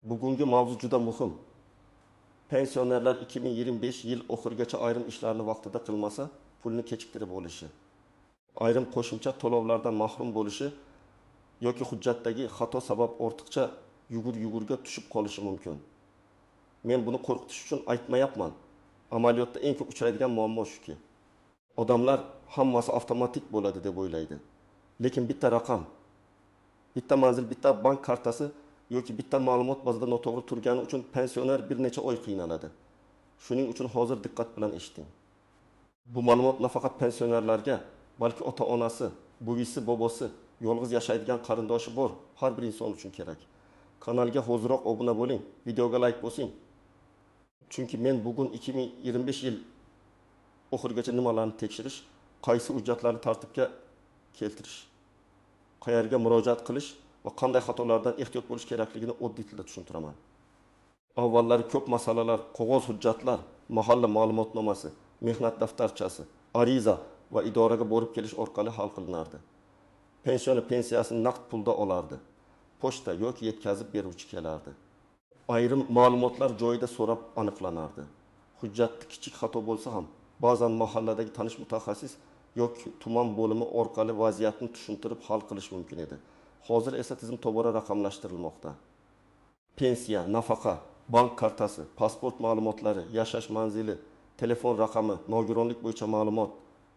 Bugungi mavzu juda muhim. Pensionerlar 2025 yil oxirigacha ayrim ishlarni vaqtida qilmasa, pulni kechiktirib olishi, ayrim qo'shimcha to'lovlardan mahrum bo'lishi yoki hujjatdagi xato sabab ortiqcha yugur-yugurga tushib qolishi mumkin. Men buni qo'rqitish uchun aytmayapman. Amaliyotda eng ko'p uchraydigan muammo shuki, odamlar hammasi avtomatik bo'ladi deb o'ylaydi. Lekin bitta raqam, bitta manzil, bitta bank kartasi yoki bitta ma'lumot bazada noto'g'ri turgani uchun pensioner bir necha oy qiynaladi. Shuning uchun hozir diqqat bilan eshiting. Bu ma'lumot nafaqat pensionerlarga, balki ota-onasi, buvisi, bobosi, yolg'iz yashaydigan qarindoshi bor har bir inson uchun kerak. Kanalga hoziroq obuna bo'ling, videoga like bosing. Chunki men bugun 2025 yil oxirigacha nimalarni tekshirish, qaysi hujjatlarni tartibga keltirish, qayerga murojaat qilish va qanday xatolardan ehtiyot bo'lish kerakligini oddiy tilda tushuntiraman. Avvallari ko'p masalalar qog'oz hujjatlar, mahalla ma'lumotnomasi, mehnat daftarchasi, ariza va idoraga borib kelish orqali hal qilinardi. Pensioner pensiyasini naqd pulda olardi. Pochta yoki yetkazib beruvchi kelardi. Ayrim ma'lumotlar joyida so'rab aniqlanardi. Hujjatda kichik xato bo'lsa ham, ba'zan mahalladagi tanish mutaxassis yoki tuman bo'limi orqali vaziyatni tushuntirib hal qilish mumkin edi. Hozir esa tizim tobora raqamlashtirilmoqda. Pensiya, nafaqa, bank kartasi, pasport ma'lumotlari, yashash manzili, telefon raqami, nogironlik bo'yicha ma'lumot,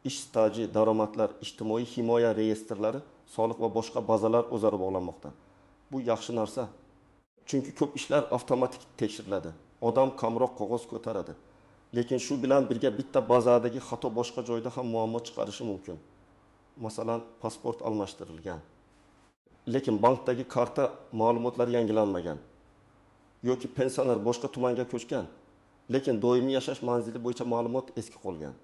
ish staji, daromadlar, ijtimoiy himoya reyestrlari, soliq va boshqa bazalar o'zaro bog'lanmoqda. Bu yaxshi narsa. Chunki ko'p ishlar avtomatik tekshiriladi. Odam kamroq qog'oz ko'taradi. Lekin shu bilan birga bitta bazadagi xato boshqa joyda ham muammo chiqarishi mumkin. Masalan, pasport almashtirilgan, lekin bankdagi karta ma'lumotlari yangilanmagan yoki pensioner boshqa tumanga ko'chgan, lekin doimiy yashash manzili bo'yicha ma'lumot eski qolgan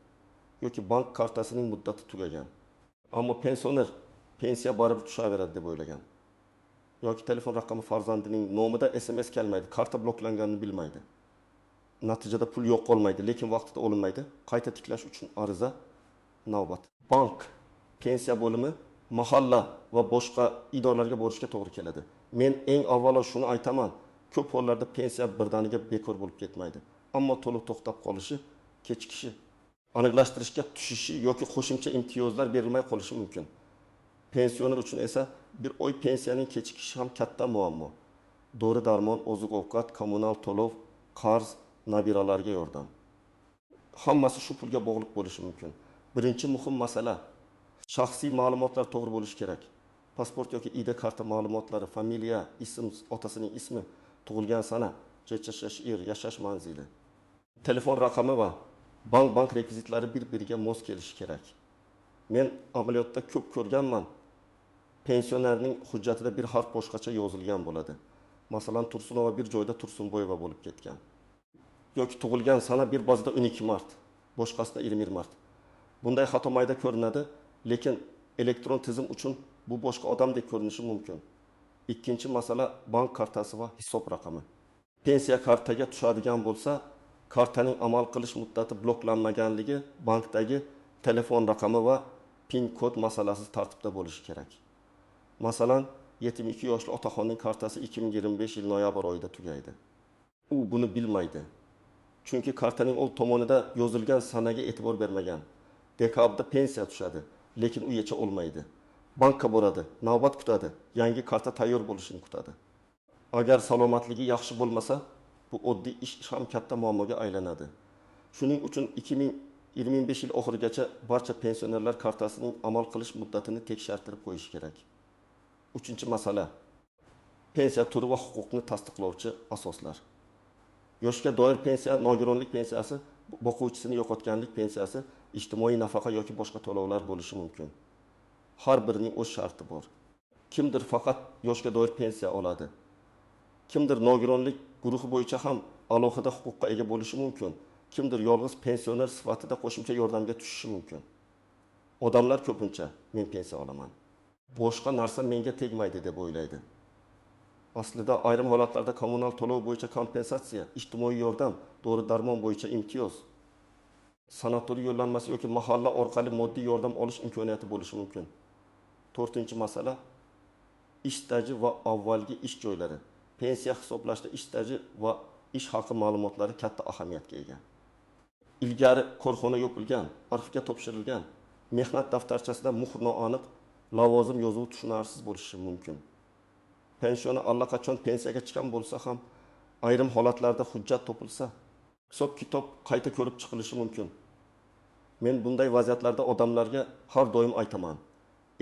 yoki bank kartasining muddati tugagan. Ammo pensioner pensiya baribir tushaveradi deb o'ylagan. Yoki telefon raqami farzandining nomida SMS kelmaydi, karta bloklanganini bilmaydi. Natijada pul yo'q qolmaydi, lekin vaqtida olinmaydi. Qayta tiklash uchun ariza, navbat. Bank, pensiya bo'limi, mahalla va boshqa idoralarga borishga to'g'ri keladi. Men eng avvalo shuni aytaman, ko'p hollarda pensiya birdaniga bekor bo'lib ketmaydi. Ammo to'liq to'xtab qolishi, kechikishi, aniqlashtirishga tushishi yoki qo'shimcha imtiyozlar berilmay qolishi mumkin. Pensioner uchun esa bir oy pensiyaning kechikishi ham katta muammo. Dori-darmon, oziq-ovqat, kommunal to'lov, qarz, nabiralarga yordam. Hammasi shu pulga bog'liq bo'lishi mumkin. Birinchi muhim masala, shaxsiy ma'lumotlar to'g'ri bo'lishi kerak. Pasport yoki ID karta ma'lumotlari, familiya, ism, otasining ismi, tug'ilgan sana, CHSHR, yashash manzili, telefon raqami va bank rekvizitlari bir-biriga mos kelishi kerak. Men amaliyotda ko'p ko'rganman. Pensionerning hujjatida bir harf boshqacha yozilgan bo'ladi. Masalan, Tursunova bir joyda Tursunboyeva bo'lib ketgan. Yoki tug'ilgan sana bir bazada 12 mart, boshqasida 21 mart. Bunday xato mayda ko'rinadi, lekin elektron tizim uchun bu boshqa odamdek ko'rinishi mumkin. Ikkinchi masala bank kartasi va hisob raqami. Pensiya kartaga tushadigan bo'lsa, kartaning amal qilish muddati bloklanmaganligi, bankdagi telefon raqami va PIN kod masalasi tartibda bo'lishi kerak. Masalan, 72 yoshli otaxonning kartasi 2025 yil noyabr oyida tugaydi. U buni bilmaydi. Chunki kartaning old tomonida yozilgan sanaga e'tibor bermagan. Dekabrda pensiya tushadi, lekin u yecha olmaydi. Bankka boradi, navbat kutadi, yangi karta tayyor bo'lishini kutadi. Agar salomatligi yaxshi bo'lmasa, bu oddiy ish ham katta muammoga aylanadi. Shuning uchun 2025 yil oxirigacha barcha pensionerlar kartasining amal qilish muddatini tekshirtirib qo'yish kerak. Uchinchi masala, pensiya turi va huquqni tasdiqlovchi asoslar. Yoshga doir pensiya, nogironlik pensiyasi, boquvchisini yo'qotganlik pensiyasi, ijtimoiy nafaqa yoki boshqa to'lovlar bo'lishi mumkin. Har birining o'z sharti bor. Kimdir faqat yoshga doir pensiya oladi. Kimdir nogironlik guruhi bo'yicha ham alohida huquqqa ega bo'lishi mumkin. Kimdir yolg'iz pensioner sifatida qo'shimcha yordamga tushishi mumkin. Odamlar ko'pincha men pensiya olaman, boshqa narsa menga tegmaydi deb o'ylaydi. Aslida ayrim holatlarda kommunal to'lov bo'yicha kompensatsiya, ijtimoiy yordam, dori-darmon bo'yicha imtiyoz, sanatoriy yo'llanmasi yoki mahalla orqali moddiy yordam olish imkoniyati bo'lishi mumkin. To'rtinchi masala, ish staji va avvalgi ish joylari. Pensiya hisoblashda ish staji va ish haqi ma'lumotlari katta ahamiyatga ega. Ilgari korxona yopilgan, arxivga topshirilgan mehnat daftarchasida muhr noaniq, lavozim yozuvi tushunarsiz bo'lishi mumkin. Pensioner allaqachon pensiyaga chiqqan bo'lsa ham, ayrim holatlarda hujjat topilsa, hisob-kitob qayta ko'rib chiqilishi mumkin. Men bunday vaziyatlarda odamlarga har doim aytaman: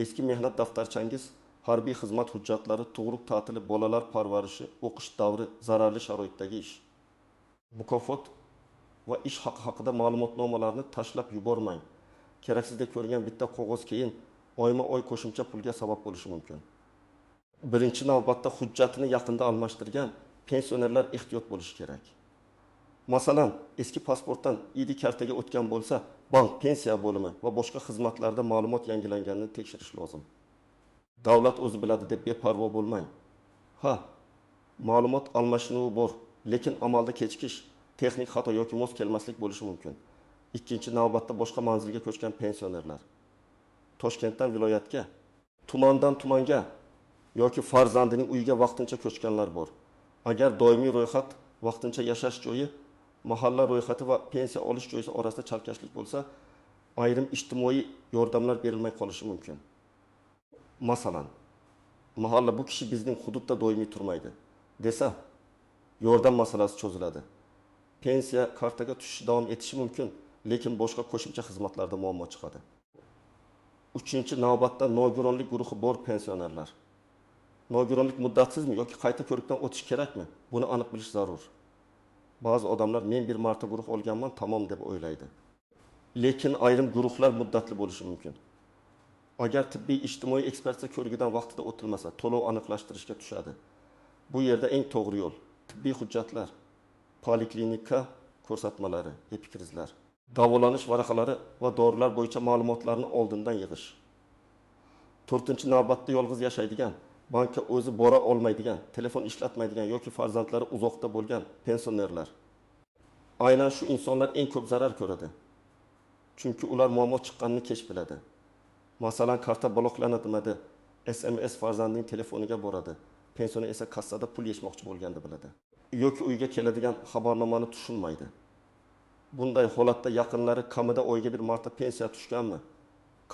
eski mehnat daftarchangiz, harbiy xizmat hujjatlari, tug'ruq ta'tili, bolalar parvarishi, o'qish davri, zararli sharoitdagi ish, mukofot va ish haqi haqida ma'lumotnomalarni tashlab yubormang. Keraksizdek ko'ringan bitta qog'oz keyin oyma-oy qo'shimcha pulga sabab bo'lishi mumkin. Birinchi navbatda hujjatini yaqinda almashtirgan pensionerlar ehtiyot bo'lishi kerak. Masalan, eski pasportdan ID kartaga o'tgan bo'lsa, bank, pensiya bo'limi va boshqa xizmatlarda ma'lumot yangilanganini tekshirish lozim. Davlat o'zi biladi deb beparvo bo'lmang. Ha, ma'lumot almashinuvi bor, lekin amalda kechikish, texnik xato yoki mos kelmaslik bo'lishi mumkin. Ikkinchi navbatda boshqa manzilga ko'chgan pensionerlar. Toshkentdan viloyatga, tumandan tumanga yoki farzandining uyiga vaqtincha ko'chganlar bor. Agar doimiy ro'yxat, vaqtincha yashash joyi, mahalla ro'yxati va pensiya olish joyi orasida chalkashlik bo'lsa, ayrim ijtimoiy yordamlar berilmay qolishi mumkin. Masalan, mahalla bu kishi bizning hududda doimiy turmaydi desa, yordam masalasi cho'ziladi. Pensiya kartaga tushishi davom etishi mumkin, lekin boshqa qo'shimcha xizmatlarda muammo chiqadi. Uchinchi navbatda nogironlik guruhi bor pensionerlar. Nogironlik muddatsizmi yoki qayta ko'rikdan o'tish kerakmi? Buni aniq bilish zarur. Ba'zi odamlar men bir marta guruh olganman, tamom deb o'ylaydi. Lekin ayrim guruhlar muddatli bo'lishi mumkin. Agar tibbiy ijtimoiy ekspertiza ko'rigidan vaqtida o'tilmasa, to'lov aniqlashtirishga tushadi. Bu yerda eng to'g'ri yo'l tibbiy hujjatlar, poliklinika ko'rsatmalari, epikrizlar, davolanish varaqalari va dorilar bo'yicha ma'lumotlarni oldindan yig'ish. To'rtinchi navbatda yolg'iz yashaydigan, bankka o'zi bora olmaydigan, telefon ishlatmaydigan yoki farzandlari uzoqda bo'lgan pensionerlar. Aynan shu insonlar eng ko'p zarar ko'radi. Chunki ular muammo chiqqanini kech biladi. Masalan, karta bloklanadimi, SMS farzandining telefoniga boradi. Pensioner esa kassada pul yechmoqchi bo'lganini biladi. Yoki uyga keladigan xabarnomani tushunmaydi. Bunday holatda yaqinlari kamida oyga bir marta pensiya tushganmi,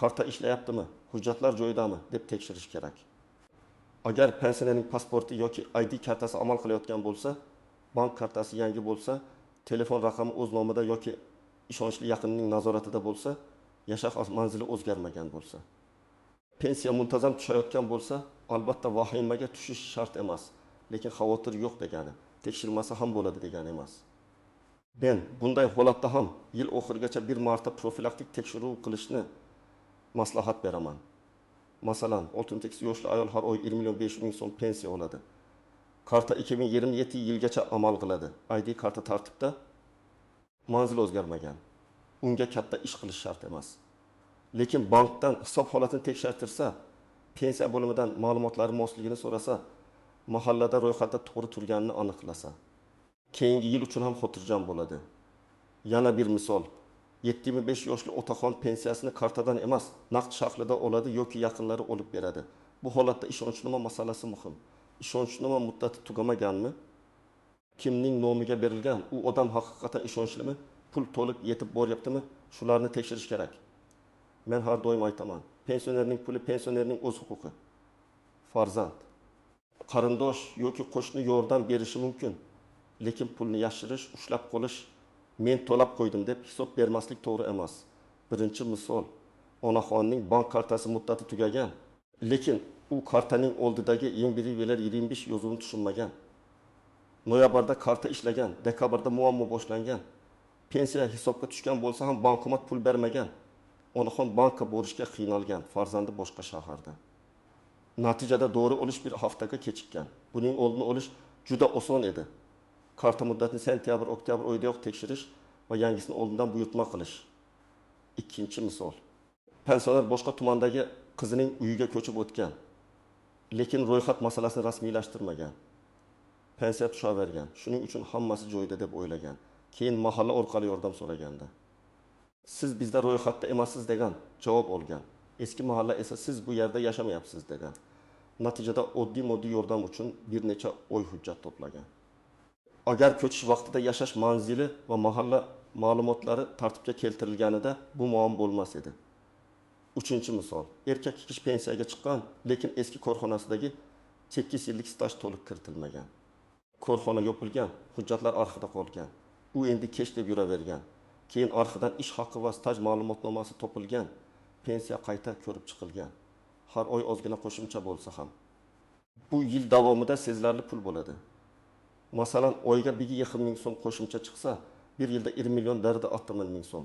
karta ishlayaptimi, hujjatlar joyidami deb tekshirish kerak. Agar pensionerning pasporti yoki ID kartasi amal qilayotgan bo'lsa, bank kartasi yangi bo'lsa, telefon raqami o'z nomida yoki ishonchli yaqinining nazoratida bo'lsa, yashash manzili o'zgarmagan bo'lsa, pensiya muntazam tushayotgan bo'lsa, albatta vahimaga tushish shart emas, lekin xavotir yo'q degani, tekshirmasa ham bo'ladi degani emas. Men bunday holatda ham yil oxirigacha bir marta profilaktik tekshiruv qilishni maslahat beraman. Masalan, 68 yoshli ayol har oy 1 500 000 so'm pensiya oladi. Karta 2027 yilgacha amal qiladi. ID karta tartibda, manzil o'zgarmagan. Unga katta ish qilish shart emas. Lekin bankdan hisob holatini tekshirtirsa, pensiya bo'limidan ma'lumotlari mosligini so'rasa, mahallada ro'yxatda to'g'ri turganini aniqlasa, keyingi yil uchun ham xotirjam bo'ladi. Yana bir misol. 75 yoshli otaxon pensiyasini kartadan emas, naqd shaklida oladi yoki yaqinlari olib beradi. Bu holatda ishonchnoma masalasi muhim. Ishonchnoma muddati tugamaganmi? Kimning nomiga berilgan? U odam haqiqatan ishonchlimi? Pul to'lib yetib boryaptimi? Shularni tekshirish kerak. Men har doim aytaman, pensionerning puli pensionerning o'z huquqi. Farzand, qarindosh yoki qo'shni yordam berishi mumkin, lekin pulni yashirish, ushlab qolish, men to'lab qo'ydim deb hisob bermaslik to'g'ri emas. Birinchi misol, onaxonning bank kartasi muddati tugagan, lekin u kartaning oldidagi 21 yozuvini tushunmagan. Noyabrda karta ishlagan, dekabrda muammo boshlangan. Pensiya hisobga tushgan bo'lsa ham bankomat pul bermagan. Onaxon bankka borishga qiynalgan, farzandi boshqa shaharda. Natijada dori olish bir haftaga kechikkan. Buning oldini olish juda oson edi. Karta muddatini sentyabr, oktyabr oyidayoq tekshirish va yangisini oldindan buyurtma qilish. Ikkinchi misol. Pensioner boshqa tumandagi qizining uyiga ko'chib o'tgan, lekin ro'yxat masalasini rasmiylashtirmagan. Pensiya tushavergan. Shuning uchun hammasi joyida deb o'ylagan. Keyin mahalla orqali yordam so'raganda, siz bizda ro'yxatda emassiz degan javob olgan. Eski mahalla esa siz bu yerda yashamayapsiz degan. Natijada oddiy moddiy yordam uchun bir necha oy hujjat to'plagan. Agar ko'chish vaqtida yashash manzili va mahalla ma'lumotlari tartibga keltirilganida bu muammo bo'lmas edi. Uchinchi misol. Erkak kishi pensiyaga chiqqan, lekin eski korxonasidagi 8 yillik staj to'liq kiritilmagan. Korxona yopilgan, hujjatlar arxivda qolgan. U endi kech deb yuravergan. Keyin arxivdan ish haqi va staj ma'lumotnomasi topilgan, pensiya qayta ko'rib chiqilgan. Har oy ozgina qo'shimcha bo'lsa ham. Bu yil davomida sezilarli pul bo'ladi. Masalan, oyga 1,5 ming so'm qo'shimcha chiqsa, bir yilda 1 million 460 ming so'm.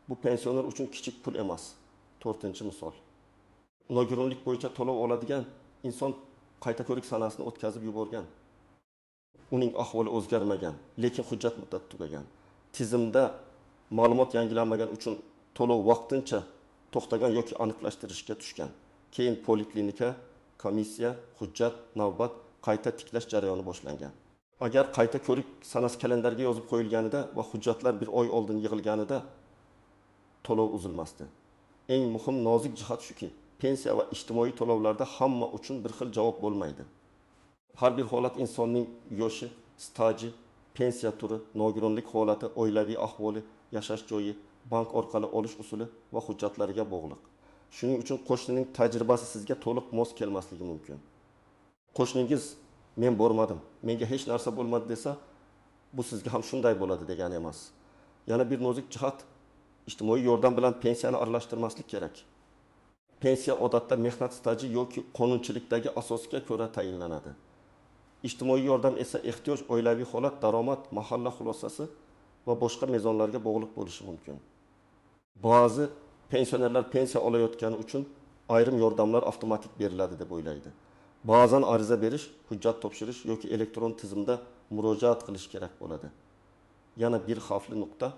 Bu pensioner uchun kichik pul emas. To'rtinchi misol. Nogironlik bo'yicha to'lov oladigan inson qayta ko'rik sanasini o'tkazib yuborgan. Uning ahvoli o'zgarmagan, lekin hujjat muddati tugagan. Tizimda ma'lumot yangilanmagan uchun to'lov vaqtincha to'xtagan yoki aniqlashtirishga tushgan. Keyin poliklinika, komissiya, hujjat, navbat, qayta tiklash jarayoni boshlangan. Agar qayta ko'rik sanasi kalendarga yozib qo'yilganida va hujjatlar bir oy oldin yig'ilganida to'lov uzilmasdi. Eng muhim nozik jihat shuki, pensiya va ijtimoiy to'lovlarda hamma uchun bir xil javob bo'lmaydi. Har bir holat insonning yoshi, staji, pensiya turi, nogironlik holati, oilaviy ahvoli, yashash joyi, bank orqali olish usuli va hujjatlariga bog'liq. Shuning uchun qo'shnining tajribasi sizga to'liq mos kelmasligi mumkin. Qo'shningiz men bormadim, menga hech narsa bo'lmadi desa, bu sizga ham shunday bo'ladi degani emas. Yana bir nozik jihat, ijtimoiy yordam bilan pensiyani aralashtirmaslik kerak. Pensiya odatda mehnat staji yoki qonunchilikdagi asosga ko'ra tayinlanadi. Ijtimoiy yordam esa ehtiyoj, oilaviy holat, daromad, mahalla xulosasi va boshqa mezonlarga bog'liq bo'lishi mumkin. Ba'zi pensionerlar pensiya olayotgani uchun ayrim yordamlar avtomatik beriladi deb o'ylaydi. Ba'zan ariza berish, hujjat topshirish yoki elektron tizimda murojaat qilish kerak bo'ladi. Yana bir xavfli nuqta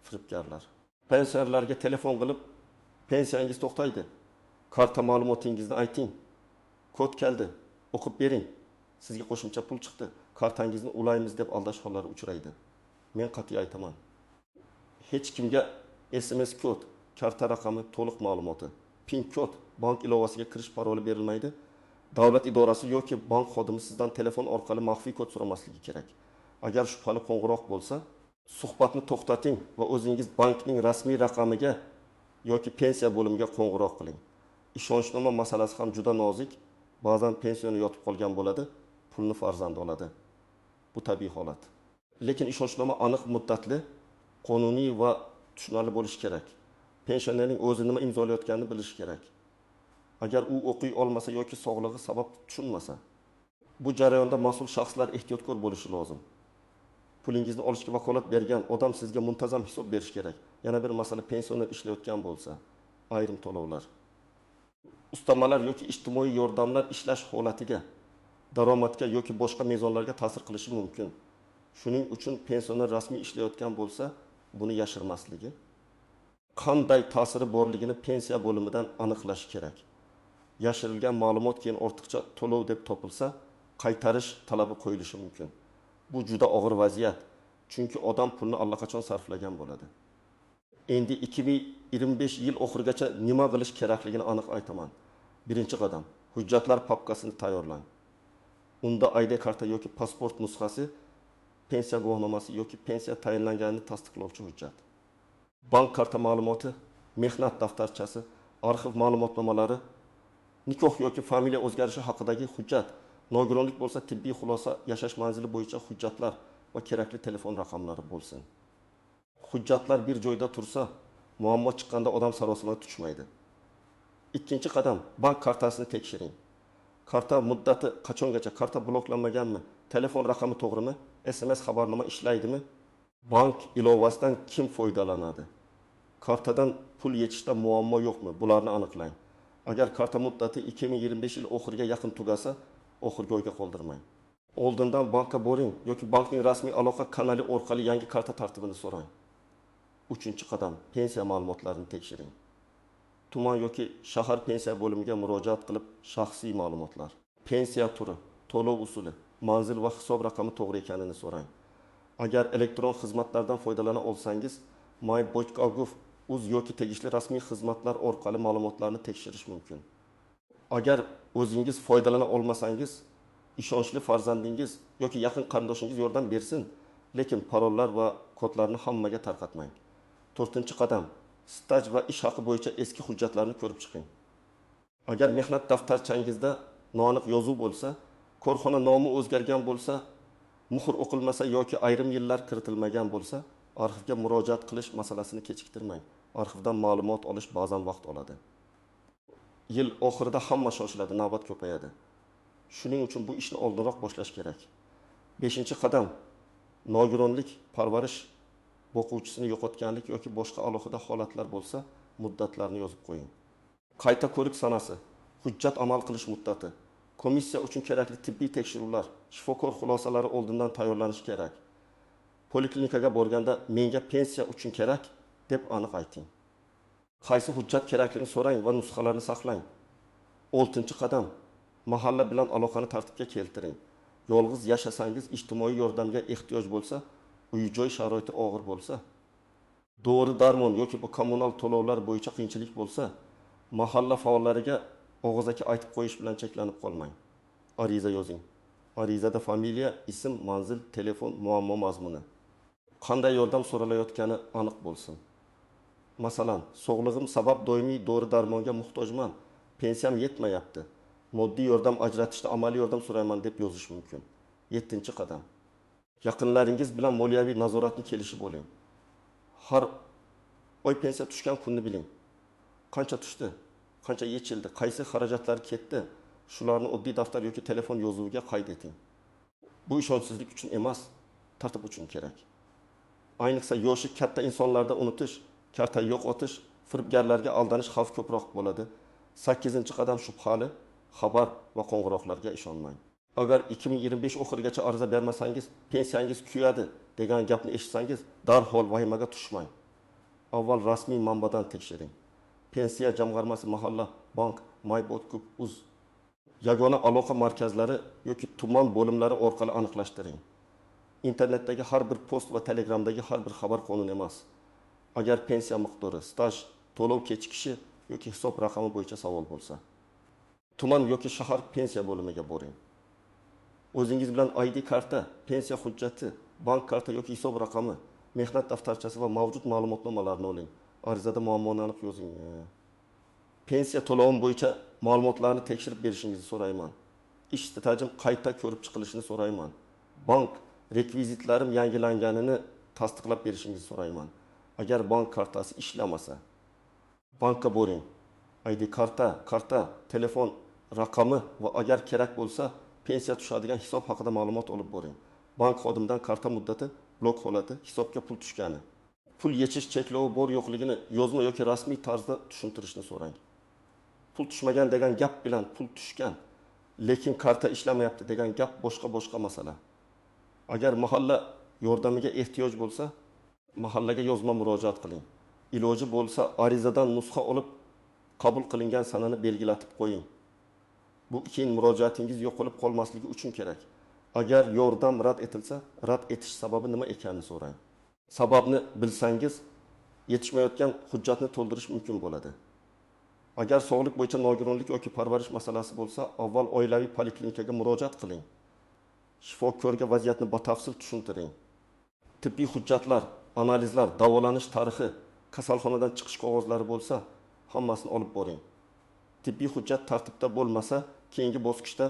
firibgarlar. Pensionerlarga telefon qilib, pensiyangiz to'xtaydi, karta ma'lumotingizni ayting, kod keldi, o'qib bering, sizga qo'shimcha pul chiqdi, kartangizni ulaymiz deb aldash hollari uchraydi. Men qat'iy aytaman. Hech kimga SMS kod, karta raqami, to'liq ma'lumoti, PIN kod, bank ilovasiga kirish paroli berilmaydi. Davlat idorasi yoki bank xodimi sizdan telefon orqali maxfiy kod so'ramasligi kerak. Agar shubhali qo'ng'iroq bo'lsa, suhbatni to'xtating va o'zingiz bankning rasmiy raqamiga yoki pensiya bo'limiga qo'ng'iroq qiling. Ishonchnoma masalasi ham juda nozik. Ba'zan pensioner yotib qolgan bo'ladi, pulni farzandi oladi. Bu tabiiy holat. Lekin ishonchnoma aniq muddatli, qonuniy va tushunarli bo'lishi kerak. Pensionerning o'zi nima imzolayotganini bilishi kerak. Agar u o'qiy olmasa yoki sog'lig'i sabab tushunmasa, bu jarayonda mas'ul shaxslar ehtiyotkor bo'lishi lozim. Pulingizni olishga vakolat bergan odam sizga muntazam hisob berishi kerak. Yana bir masala, pensioner ishlayotgan bo'lsa, ayrim to'lovlar, ustamalar yoki ijtimoiy yordamlar ishlash holatiga, daromadga yoki boshqa mezonlarga ta'sir qilishi mumkin. Shuning uchun pensioner rasmiy ishlayotgan bo'lsa, buni yashirmasligi, qanday ta'siri borligini pensiya bo'limidan aniqlash kerak. Yashirilgan ma'lumot keyin ortiqcha to'lov deb topilsa, qaytarish talabi qo'yilishi mumkin. Bu juda og'ir vaziyat, chunki odam pulni allaqachon sarflagan bo'ladi. Endi 2025 yil oxirigacha nima qilish kerakligini aniq aytaman. Birinchi qadam, hujjatlar papkasini tayyorlang. Unda ID karta yoki pasport nusxasi, pensiya guvohnomasi yoki pensiya tayinlanganini tasdiqlovchi hujjat. Bank karta ma'lumoti, mehnat daftarchasi, arxiv ma'lumotnomalari, nikoh yoki familiya o'zgarishi haqidagi hujjat, nogironlik bo'lsa tibbiy xulosa, yashash manzili bo'yicha hujjatlar va kerakli telefon raqamlari bo'lsin. Hujjatlar bir joyda tursa, muammo chiqqanda odam sarosimaga tushmaydi. Ikkinchi qadam, bank kartasini tekshiring. Karta muddati qachongacha, karta bloklanmaganmi, telefon raqami to'g'rimi, SMS xabarnoma ishlaydimi, bank ilovasidan kim foydalanadi, kartadan pul yechishda muammo yo'qmi, bularni aniqlang. Agar karta muddati 2025 yil oxiriga yaqin tugasa, oxirgi oyga qoldirmang. Oldindan bankka boring yoki bankning rasmiy aloqa kanali orqali yangi karta tartibini so'rang. Uchinchi qadam, pensiya ma'lumotlarini tekshiring. Tuman yoki shahar pensiya bo'limiga murojaat qilib, shaxsiy ma'lumotlar, pensiya turi, to'lov usuli, manzil va hisob raqami to'g'ri ekanini so'rang. Agar elektron xizmatlardan foydalana olsangiz, my.gov.uz yoki tegishli rasmiy xizmatlar orqali ma'lumotlarni tekshirish mumkin. Agar o'zingiz foydalana olmasangiz, ishonchli farzandingiz yoki yaqin qarindoshingiz yordam bersin, lekin parollar va kodlarni hammaga tarqatmang. To'rtinchi qadam: staj va ish haqi bo'yicha eski hujjatlarni ko'rib chiqing. Agar mehnat daftarchangizda noaniq yozuv bo'lsa, korxona nomi o'zgargan bo'lsa, muhr o'qilmasa yoki ayrim yillar kiritilmagan bo'lsa, arxivga murojaat qilish masalasini kechiktirmang. Arxivdan ma'lumot olish ba'zan vaqt oladi. Yil oxirida hamma shoshiladi, navbat ko'payadi. Shuning uchun bu ishni oldinroq boshlash kerak. Beshinchi qadam: nogironlik, parvarish boquvchisini yo'qotganlik yoki boshqa alohida holatlar bo'lsa, muddatlarni yozib qo'ying. Qayta ko'rik sanasi, hujjat amal qilish muddati, komissiya uchun kerakli tibbiy tekshiruvlar, shifokor xulosalari oldindan tayyorlanishi kerak. Poliklinikaga borganda "Menga pensiya uchun kerak" deb aniq ayting. Qaysi hujjat kerakligini so'rang va nusxalarni saqlang. Oltinchi qadam: mahalla bilan aloqani tartibga keltiring. Yolg'iz yashasangiz, ijtimoiy yordamga ehtiyoj bo'lsa, uy joy sharoiti og'ir bo'lsa, dori darmon yoki bu kommunal to'lovlar bo'yicha qiyinchilik bo'lsa, mahalla faollariga og'zaki aytib qo'yish bilan cheklanib qolmang. Ariza yozing. Arizada familiya, ism, manzil, telefon, muammo mazmuni, qanday yordam so'ralayotgani aniq bo'lsin. Masalan, sog'lig'im sabab doimiy dori darmonga muhtojman, pensiyam yetmayapti, moddiy yordam ajratishda amaliy yordam so'rayman deb yozish mumkin. Yettinchi qadam: yaqinlaringiz bilan moliyaviy nazoratni kelishib oling. Har oy pensiya tushgan kunni biling. Qancha tushdi, qancha yechildi, qaysi xarajatlar ketdi, shularni oddiy daftar yoki telefon yozuviga qayd eting. Bu ishonchsizlik uchun emas, tartib uchun kerak. Ayniqsa yoshi katta insonlarda unutish, karta yo'qotish, firibgarlarga aldanish xavfi ko'proq bo'ladi. Sakkizinchi qadam: shubhali xabar va qo'ng'iroqlarga ishonmang. Agar 2025 oxirigacha ariza bermasangiz, pensiyangiz kuyadi degan gapni eshitsangiz, darhol vahimaga tushmang. Avval rasmiy manbadan tekshiring. Pensiya jamg'armasi, mahalla, bank, maybot.uz, yagona aloqa markazlari yoki tuman bo'limlari orqali aniqlashtiring. Internetdagi har bir post va Telegramdagi har bir xabar qonun emas. Agar pensiya miqdori, staj, to'lov kechikishi yoki hisob raqami bo'yicha savol bo'lsa, tuman yoki shahar pensiya bo'limiga boring. O'zingiz bilan ID karta, pensiya hujjati, bank karta yoki hisob raqami, mehnat daftarchasi va mavjud ma'lumotnomalarni oling. Arizada muammoni aniq yozing. Pensiya to'lovim bo'yicha ma'lumotlarni tekshirib berishingizni so'rayman. Ish stajim qayta ko'rib chiqilishini so'rayman. Bank rekvizitlarim yangilanganini tasdiqlab berishingizni so'rayman. Agar bank kartasi ishlamasa, bankka boring. ID karta, karta, telefon raqami va agar kerak bo'lsa, pensiya tushadigan hisob haqida ma'lumot olib boring. Bank xodimidan karta muddati, blok holati, hisobga pul tushgani, pul yechish cheklovi bor yo'qligini yozma yoki rasmiy tarzda tushuntirishni so'rang. Pul tushmagan degan gap bilan pul tushgan, lekin karta ishlamayapti degan gap boshqa boshqa masala. Agar mahalla yordamiga ehtiyoj bo'lsa, mahallaga yozma murojaat qiling. Iloji bo'lsa, arizadan nusxa olib, qabul qilingan sanani belgilatib qo'ying. Bu keyin murojaatingiz yo'qolib qolmasligi uchun kerak. Agar yordam rad etilsa, rad etish sababi nima ekanini so'rang. Sababni bilsangiz, yetishmayotgan hujjatni to'ldirish mumkin bo'ladi. Agar sog'liq bo'yicha nogironlik yoki parvarish masalasi bo'lsa, avval oilaviy poliklinikaga murojaat qiling. Shifokorga vaziyatni batafsil tushuntiring. Tibbiy hujjatlar, analizlar, davolanish tarixi, kasalxonadan chiqish qog'ozlari bo'lsa, hammasini olib boring. Tibbiy hujjat tartibda bo'lmasa, keyingi bosqichda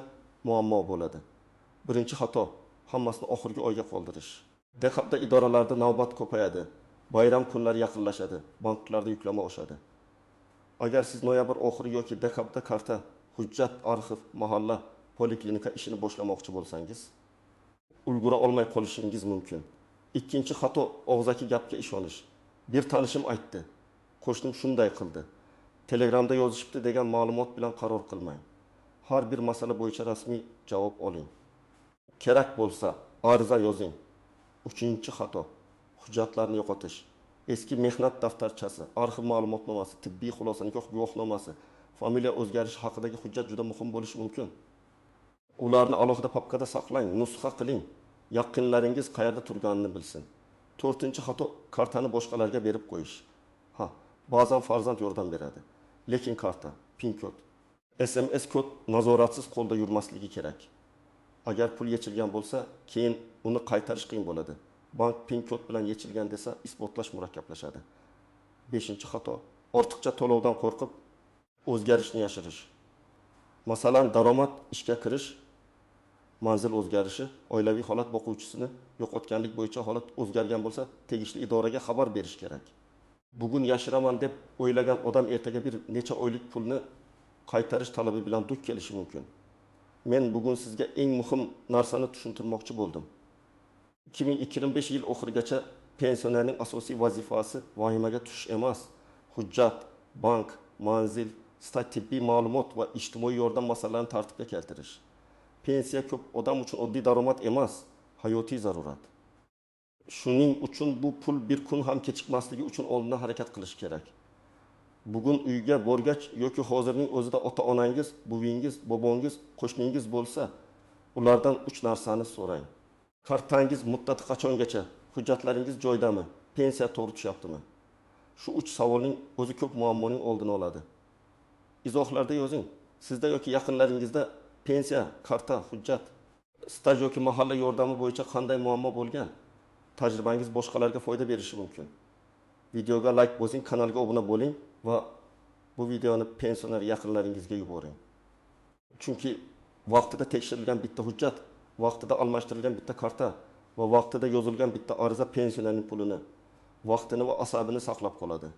muammo bo'ladi. Birinchi xato: hammasini oxirgi oyga qoldirish. Dekabrda idoralarda navbat ko'payadi, bayram kunlari yaqinlashadi, banklarda yuklama oshadi. Agar siz noyabr oxiri yoki dekabrda karta, hujjat, arxiv, mahalla, poliklinika ishini boshlamoqchi bo'lsangiz, ulgura olmay qolishingiz mumkin. Ikkinchi xato: og'zaki gapga ishonish. Bir tanishim aytdi, qo'shnim shunday qildi, Telegramda yozishibdi degan ma'lumot bilan qaror qilmang. Har bir masala bo'yicha rasmiy javob oling. Kerak bo'lsa, ariza yozing. Uchinchi xato: hujjatlarni yo'qotish. Eski mehnat daftarchasi, arxiv ma'lumotnomasi, tibbiy xulosa, nikoh guvohnomasi, familiya o'zgarishi haqidagi hujjat juda muhim bo'lishi mumkin. Ularni alohida papkada saqlang, nusxa qiling. Yaqinlaringiz qayerda turganini bilsin. To'rtinchi xato: kartani boshqalarga berib qo'yish. Ha, ba'zan farzand yordam beradi. Lekin karta, pin kod, SMS kod nazoratsiz qo'lda yurmasligi kerak. Agar pul yechilgan bo'lsa, keyin uni qaytarish qiyin bo'ladi. Bank PIN kod bilan yechilgan desa, isbotlash murakkablashadi. Beshinchi xato: ortiqcha to'lovdan qo'rqib o'zgarishni yashirish. Masalan, daromad, ishga kirish, manzil o'zgarishi, oilaviy holat, boquvchisini yo'qotganlik bo'yicha holat o'zgargan bo'lsa, tegishli idoraga xabar berish kerak. Bugun yashiraman deb o'ylagan odam ertaga bir necha oylik pulni qaytarish talabi bilan duch kelishi mumkin. Men bugun sizga eng muhim narsani tushuntirmoqchi bo'ldim. 2025 yil oxirigacha pensionerning asosiy vazifasi vahimaga tushish emas, hujjat, bank, manzil, tibbiy ma'lumot va ijtimoiy yordam masalalarini tartibga keltirish. Pensiya ko'p odam uchun oddiy daromad emas, hayotiy zarurat. Shuning uchun bu pul bir kun ham kechikmasligi uchun oldindan harakat qilish kerak. Bugun uyga borgach yoki hozirning o'zida ota-onangiz, buvingiz, bobongiz, qo'shningiz bo'lsa, ulardan 3 narsani so'rang. Kartangiz muddati qachongacha? Hujjatlaringiz joyidami? Pensiya to'g'ri tushyaptimi? Shu 3 savolning o'zi ko'p muammoning oldini oladi. Izohlarda yozing. Sizda yoki yaqinlaringizda pensiya, karta, hujjat, staj yoki mahalla yordami bo'yicha qanday muammo bo'lgan? Tajribangiz boshqalarga foyda berishi mumkin. Videoga like bosing, kanalga obuna bo'ling va bu videoni pensioner yaqinlaringizga yuboring. Chunki vaqtida tekshirilgan bitta hujjat, vaqtida almashtirilgan bitta karta va vaqtida yozilgan bitta ariza pensionerning pulini, vaqtini va asabini saqlab qoladi.